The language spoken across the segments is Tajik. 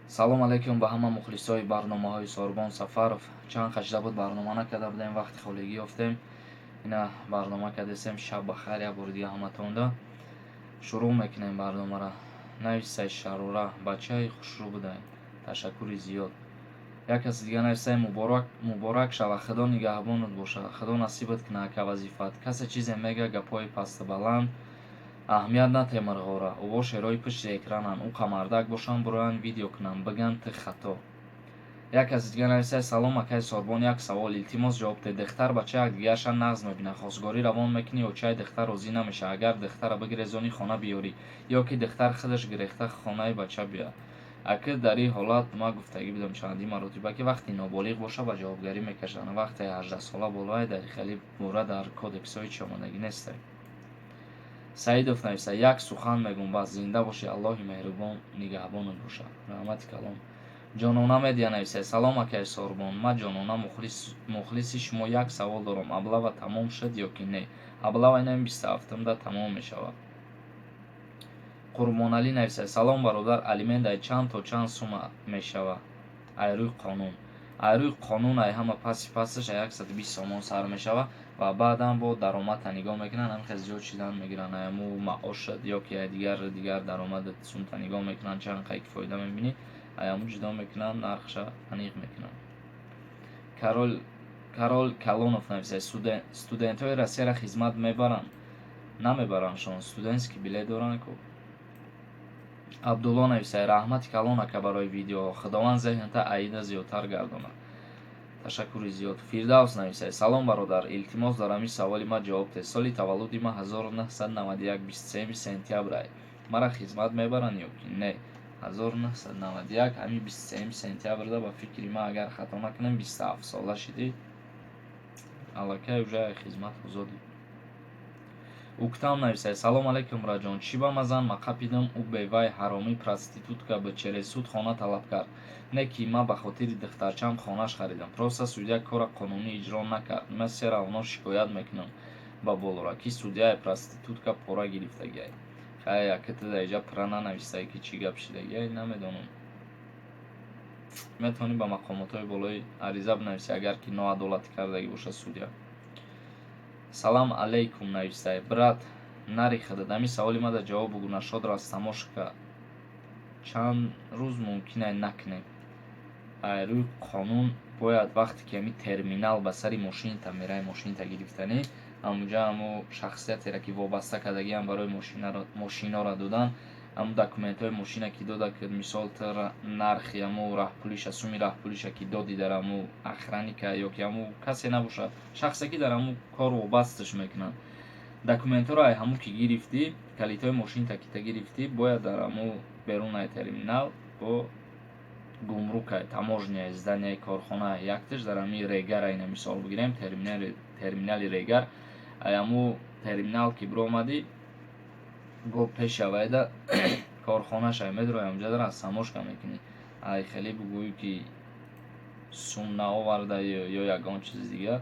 Салом алейкум ба ҳама мухлисои барномаҳои Сорбон Сафаров. Чанд қашда буд, барнома накарда будем, вақти холигӣ ёфтем, ина барнома кардесем. Шаб ба хайр, як бори дига ҳаматонда. Шурӯъ мекунем барномара. Нависай Шарора, бачаи хушрӯ будай, ташаккури зиёд. Як каси дига нависай: муборак, муборак шава, Худо нигаҳбонат боша, Худо насибат куна, ака Вазифат. Касе чизе мега, гапҳои пасту баланд, аҳамият нате, мирғора ӯво шерои пушти экрананд. Ӯ қамардак бошанд, бироянд, видео кунанд, бигӯянд ты хато. Як каси дига нависай: салом, акаи Сорбон, як савол, илтимос, ҷавоб де. Духтар бача якдигарша нағз мебинад, хостгорӣ равон мекунӣ, очаи духтар розӣ намешавад. Агар духтара бигирезонӣ, хона биёрӣ ё ки духтар худаш гирехта хонаи бача биёяд? Ака, дар ин ҳолат ман гуфтагӣ будам чандин маротиба, ки вақте ноболиғ боша, ба ҷавобгарӣ мекашанд. Вақте 18 сола болоай, дар хеле бора дар кодексҳои чӣ омадагӣ нестай. Саидов нависа: як сухан мегӯм, бас, зинда бошӣ, Аллоҳи меҳрубон нигаҳбонат бошад, раҳмати калом. Ҷонона Медиа нависа: салом, акаи Сорбон, ман Ҷонона, мухлиси шумо, як савол дорам: облава тамом шуд ё ки не? Облава инами 27-умда тамом мешавад. Қурбоналӣ нависа: салом, бародар, алимент ай чанд то чанд сума мешавад ай рӯи қонун? Ай рӯи қонун, ай ҳама паси пасташ ай 120 сомон сар мешавад ва баъдан бо даромадта нигоҳ мекунанд, ҳамин зиёд шидан мегиранд. Айму маошат ё ки ай дигар дигар даромадат сумта нигоҳ мекунанд, чанд қай ки фоида мебинӣ, аяму ҷудо мекунанд, нархша аниқ мекунанд. Карол Калонов нависа: студентҳои Россияро хизмат мебаранд, намебарандшон? Студентский билет доранд ку. Абдулло нависай: раҳмати калон, ака, барои видеоҳо, Худованд зеҳнта аида зиёдтар гардонад, ташаккури зиёд. Фирдавс нависай: салом, бародар, илтимос, дар ҳамин саволи ман ҷавоб те. Соли таваллуди ман 1991, 23 сентябрай, мара хизмат мебаранд ё ки не? 1991, ҳамин 23 сентябрда, ба фикри ман, агар хато накунам, 27 сола шидӣ, аллакай уже хизмат озодӣ. Уктам нависай: салом алейкум, раҷон, чӣ ба ма зан мақапидам, ӯ бевай ҳаромӣ проститутка буд, через суд хона талаб кард, не ки ма ба хотири духтарчам хонаш харидам, просто судья кора қонунӣ иҷро накард. Ма всё равно шикоят мекунам ба болора, ки судьяи проститутка пора гирифтагиай. Хай, яката дар иҷа пура нанавистай, ки чӣ гап шидагиай, намедонам. Метавонӣ ба мақомотҳои болои ариза бинависӣ, агар ки ноадолатӣ кардагӣ бошад судья. Салам алейкум навистай: брат, нари худат, ҳамин саволи мада ҷавоб бугӯ. Нашод растамошка чанд рӯз мумкин ай накунем? Ай рӯи қонун бояд вақте ки ҳамин терминал ба сари мошината меравӣ, мошината гирифтанӣ, ҳамунҷа ҳамо шахсиятеро, ки вобаста кардагиам барои мошинора додан, ҳамун документҳои мошина ки дода, ки мисол ту нархи ҳаму раҳпулиша, суми раҳпулиша ки додӣ, дар ҳаму охранника ё ки ҳаму касе набошад, шахсе ки дар ҳаму кор вобасташ мекунанд, документҳоро ай ҳаму ки гирифтӣ, калидҳои мошината ки та гирифтӣ, бояд дар ҳаму берунаи терминал бо гумрукай, таможняи зданияи корхона, якташ дар ҳамин Регара, ина мисол бигирем, терминали Регар, ай ҳаму терминал ки биромадӣ, бо пешавайда корхонашай, медрои, ҳамҷа дар растаможка мекунӣ. Ай хеле бугӯӣ, ки сум наоварда ё ягон чизи дига,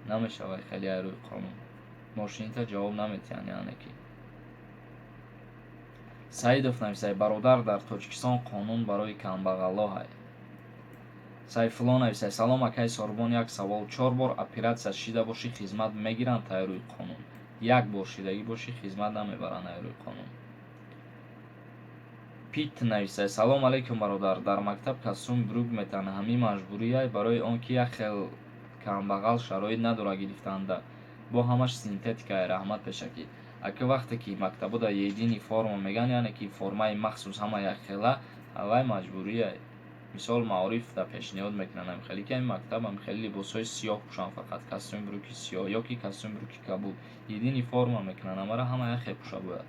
намешавад. Хеле ай рӯи қонун мошинита ҷавоб наметиҳанд, яъне ки. Саидов нависай: бародар, дар Тоҷикистон қонун барои камбағалоҳай. Сайфулло нависай: салом, акаи Сорбон, як савол: чор бор оператсия шида бошӣ, хизмат мегиранд тай рӯи қонун? Як бор шидагӣ бошӣ, хизмат намебаранд ай рӯи қонун. Пит нависай: салом алейкум, бародар, дар мактаб костюм брюк метаҳанд, ҳамин маҷбурияй? Барои он ки як хел камбағал шароит надорад гирифтанда, бо ҳамаш синтетикае. Раҳмат пешакӣ. Ака, вақте ки мактабода единый форма мегӯянд, яъне ки формаи махсус, ҳама якхела, вай маҷбурияй. Мисол, маориф да пешниҳод мекунанд ҳамихеле, ки ҳамин мактаб ҳамихеле либосҳои сиёҳ пӯшанд, фақат костюм брюки сиёҳ ё ки костюм брюки кабуд, единый форма мекунанд, ҳамаро ҳама якхел пӯша бояд.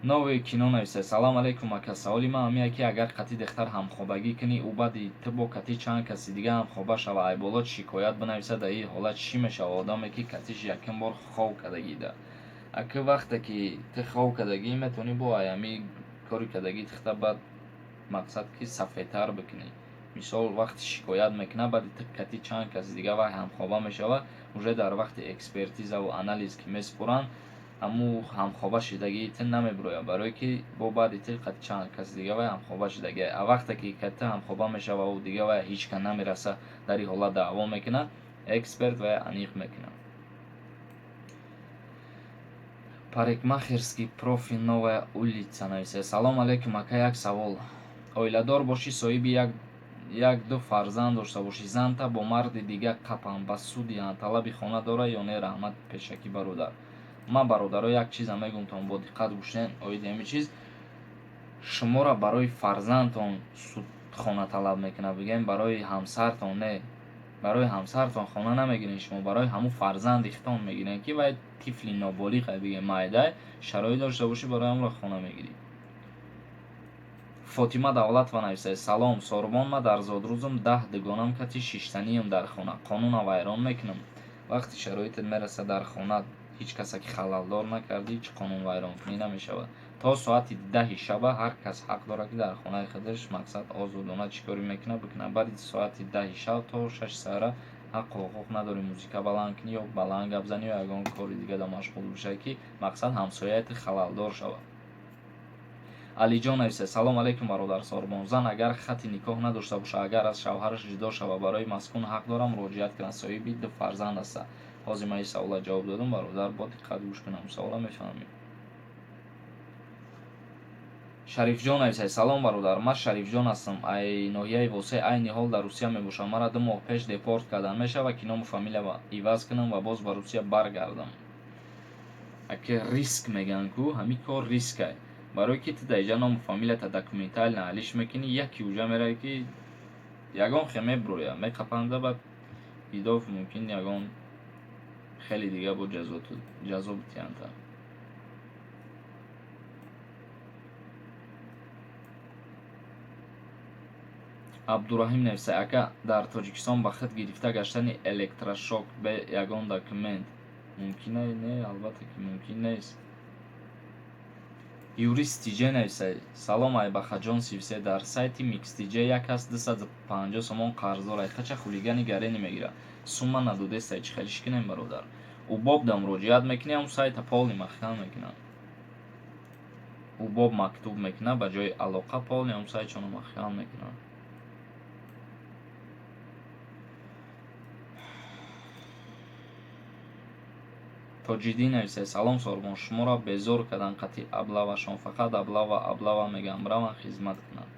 Новое кино нависад: салом алейкум, ака, саволи ман ҳамие, ки агар қати духтар ҳамхобагӣ кунӣ, ӯ баъди ту бо кати чанд каси дига ҳамхоба шава, айболот шикоят бинависад, дар ин ҳолат чӣ мешава одаме, ки катиш якум бор хов кардагида? Ака, вақте ки ту хов кардагӣ, метавонӣ бо аями кори кардагӣ тихта баъд мақсад ки сафедтар бикунӣ. Мисол, вақти шикоят мекунад, баъди ту кати чанд каси дига вай ҳамхоба мешавад, уже дар вақти экспертизаву анализ ки месупоранд. Ҳаму ҳамхоба шидагии ту намебирояд, барое ки бо баъди ту қати чанд каси дига вай ҳамхоба шидагия. А вақте ки кати ҳамхоба мешава, ӯ дига вай ҳеҷ ка намераса, дар ин ҳолат даъво мекунад, эксперт вай аниқ мекунад. Парикмахерский профи Новая улица нависад: Салом алейкум, ака, як савол. Оиладор бошӣ, соҳиби як ду фарзанд дошта бошӣ, занта бо марди дига қапам, ба суд диҳанд, талаби хона дора ё не? Раҳмат пешакӣ, бародар. Ман, бародаро, як чиза мегӯмтон, бо диққат гӯшен оиди ҳамин чиз. Шуморо барои фарзандтон суд хона талаб мекунад, бигӯем, барои ҳамсартон не. Барои ҳамсартон хона намегирен шумо, барои ҳамун фарзанди худтон мегирен, ки вай тифли ноболиғ, бигӯем, майдай, шароит дошта бошӣ, барои ҳамонро хона мегирӣ. Фотима Давлатова нависад: Салом, Сорбон, ма дар зодрӯзам 10 дугонам кати шиштаниям дар хона, қонуна вайрон мекунам? Вақти шароитет мерасад, дар хона ҳеҷ каса ки халалдор накардӣ, ҳеҷ қонунвайронкунӣ намешавад. То соати 10-и шаба ҳар кас ҳақ дорад, ки дар хонаи худаш, мақсад, озодона чӣ коре мекунад, бикунад. Баъди соати 10-и шаб то 6 саҳара ҳаққу ҳуқуқ надорӣ музика баланд кунӣ ё баланд гап занӣ ё ягон кори дигада машғул бошӣ, ки, мақсад, ҳамсояят халалдор шавад. Алиҷон нависад: Салом алейкум, бародар Сорбон. Зан агар хати никоҳ надошта бошад, агар аз шавҳараш ҷудо шавад, барои маскун ҳақ дорам муроҷиат кунад? Соҳиби ду фарзанд аста. Ҳозир ман ин савола ҷавоб додам, бародар, бо диққат гӯш кунам, савола мефаҳмӣ. Шарифҷон нависад: Салом, бародар, ман Шарифҷон ҳастам, ай ноҳияи Восеъ, айни ҳол дар Русия мебошам. Мара 2 моҳ пеш депорт карданд. Мешавад, ки ному фамилия иваз кунам ва боз ба Русия баргардам? Аке, риск мегӯянд ку, ҳамин кор рискай, барое ки ту дар иҷа ному фамилията документально алиш мекунӣ, яке уҷа меравӣ, ки ягон хе мебироя, меқапанда, баъд идоф мумкин ягон хеле дига бо ҷазо битиҳанд. Абдураҳим нависа: Ака, дар Тоҷикистон ба худ гирифта гаштани электрошок бе ягон документ мумкин? Не, албатта ки мумкин нест. Юрист Тиҷ нависа: Салом, Айбахаҷон Сивсе, дар сайти Микстиҷ як кас 250 сомон қарздор, айқача хулигани гарени мегирад, сумма надодестай, чӣ хелиш кунем, бародар? УБОП да муроҷиат мекунӣ, ҳамун сайта полный маҳкам мекунад. УБОП мактуб мекунад, ба ҷои алоқа полный ҳамун сайтшонро маҳкам мекунад. Тоҷиддин нависад: Салом, Сорбон, шуморо безор кардан қатъи облавашон, фақат облава, облава мегӯям, раванд хизмат кунанд.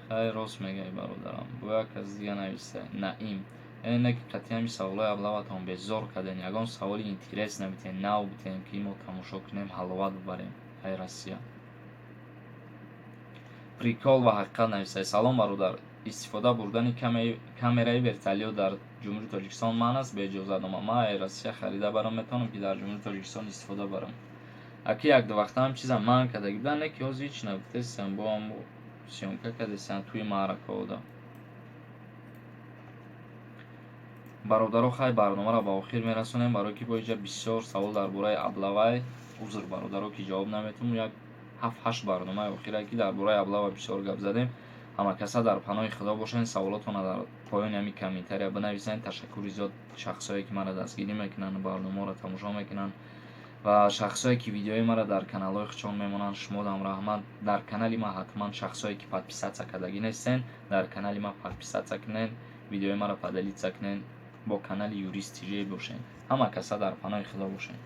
Хайр, рост мегӯӣ, бародарам. Бо як кас дига нависа, Наим: не ки қатъи ҳамин саволҳои облаватон безор кардем, ягон саволи интерес набитем, нав битем, ки мо тамошо кунем, ҳаловат бибарем ай Россия. Прикол ва ҳақиқат нависад: Салом, бародар, истифода бурдани камераи вертолёт дар Ҷумҳурии Тоҷикистон манъ аст бе иҷозатнома? Ман ай Россия харида барам, метавонам, ки дар Ҷумҳурии Тоҷикистон истифода барам? Аки, якду вақта ҳам чиза манъ кардаги будан, не ки ҳозир ҳеч нагуфтесиям, бо ҳаму съёмка кардесиям туи маъракаода. Бародаро, хай, барномаро ба охир мерасонем, барое ки бо иҷа бисёр савол дар бораи облавай. Узр, бародаро, ки ҷавоб наметавонам. Як ҳафт ҳашт барномаи охира, ки дар бораи облава бисёр гап задем. Ҳама каса дар паноҳи Худо бошед. Саволотонро дар поёни ҳамин комментария бинависед. Ташаккури зиёд шахсое, ки маро дастгирӣ мекунанд, барномаро тамошо мекунанд, ва шахсое, ки видеои маро дар каналҳои худшон мемонанд, шумодам раҳмат. Дар канали ман ҳатман, шахсое, ки подписаться кардагӣ нестен, дар канали ман подписаться кунед, видеои маро поделиться кунед, бо канали Юрист ТЖ бошед. Ҳама каса дар паноҳи Худо бошед.